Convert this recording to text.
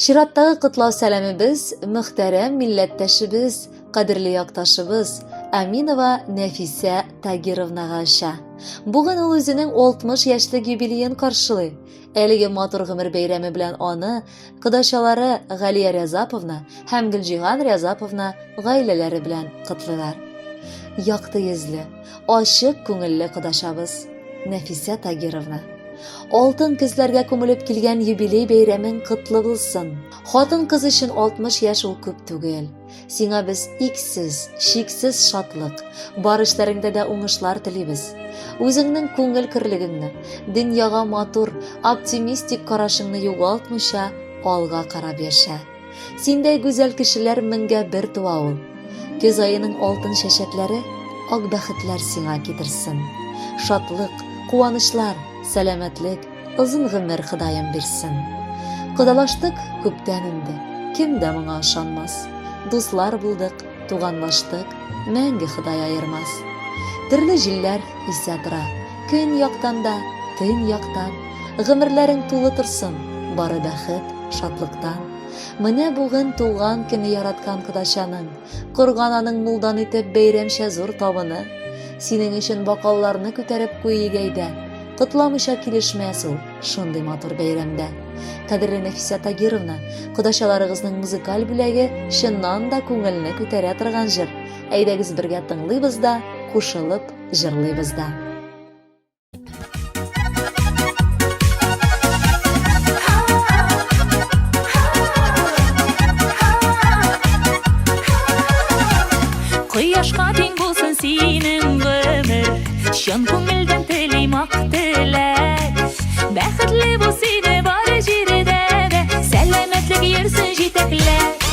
Чираттагы котлау сәламебез мөхтәрәм милләттәшебез, кадерле якташыбыз Аминова Нәфисә Тагировнага оча. Бүген ул үзенең 60 яшьлек юбилеен каршылый. Әлеге матур гомер бәйрәме белән аны кодачалары Галия Рязаповна һәм Гөлҗиһан Рязаповна гаиләләре белән котлыйлар. Якты йөзле, ачык күңелле кодачабыз Нәфисә Тагировна. Алтын көзләргә күмелеп килгән юбилей бәйрәмең котлы булсын. Хатын-кыз өчен 60 яшь ул күп түгел. Сиңа без иксез, чиксез шатлык, бар эшләреңдә дә уңышлар телибез. Үзеңнең күңел көрлегеңне, дөньяга матур, оптимистик карашыңны югалтмыйча алга карап яшә. Синдәй гүзәл кешеләр меңгә бер туа ул. Көз аеның алтын чәчәкләре ак бәхетләр сиңа китерсен. Шатлык, куанычлар, сәламәтлек, озын гомер Ходаем бирсен. Кодалаштык күптән инде, кем дә моңа ышанмас. Дуслар булдык, туганлаштык, мәңге Ходай аермас. Төрле җилләр исә тора, көньяктан да, төньяктан. Гомерләрең тулы торсын, бары бәхет, шатлыктан. Менә бүген туган көне яраткан кодачаның, корган аның мулдан итеп бәйрәмчә зур табыны. Синең өчен бокалларны күтәреп куйыйк әйдә. Котламыйча килешмәс ул шундый матур бәйрәмдә. Кадерле Нәфисә Тагировна, кодачаларыгызның музыкаль бүләге чыннан да күңелне күтәрә торган җыр. Әйдәгез бергә тыңлыйбыз да, кушылып җырлыйбыз да. Кояшка тиң булсын синең гомер, чын күңелдән телим ак теләк. Бәхетле бул сине бар җирдә дә, сәламәтлек йөрсен җитәкләп.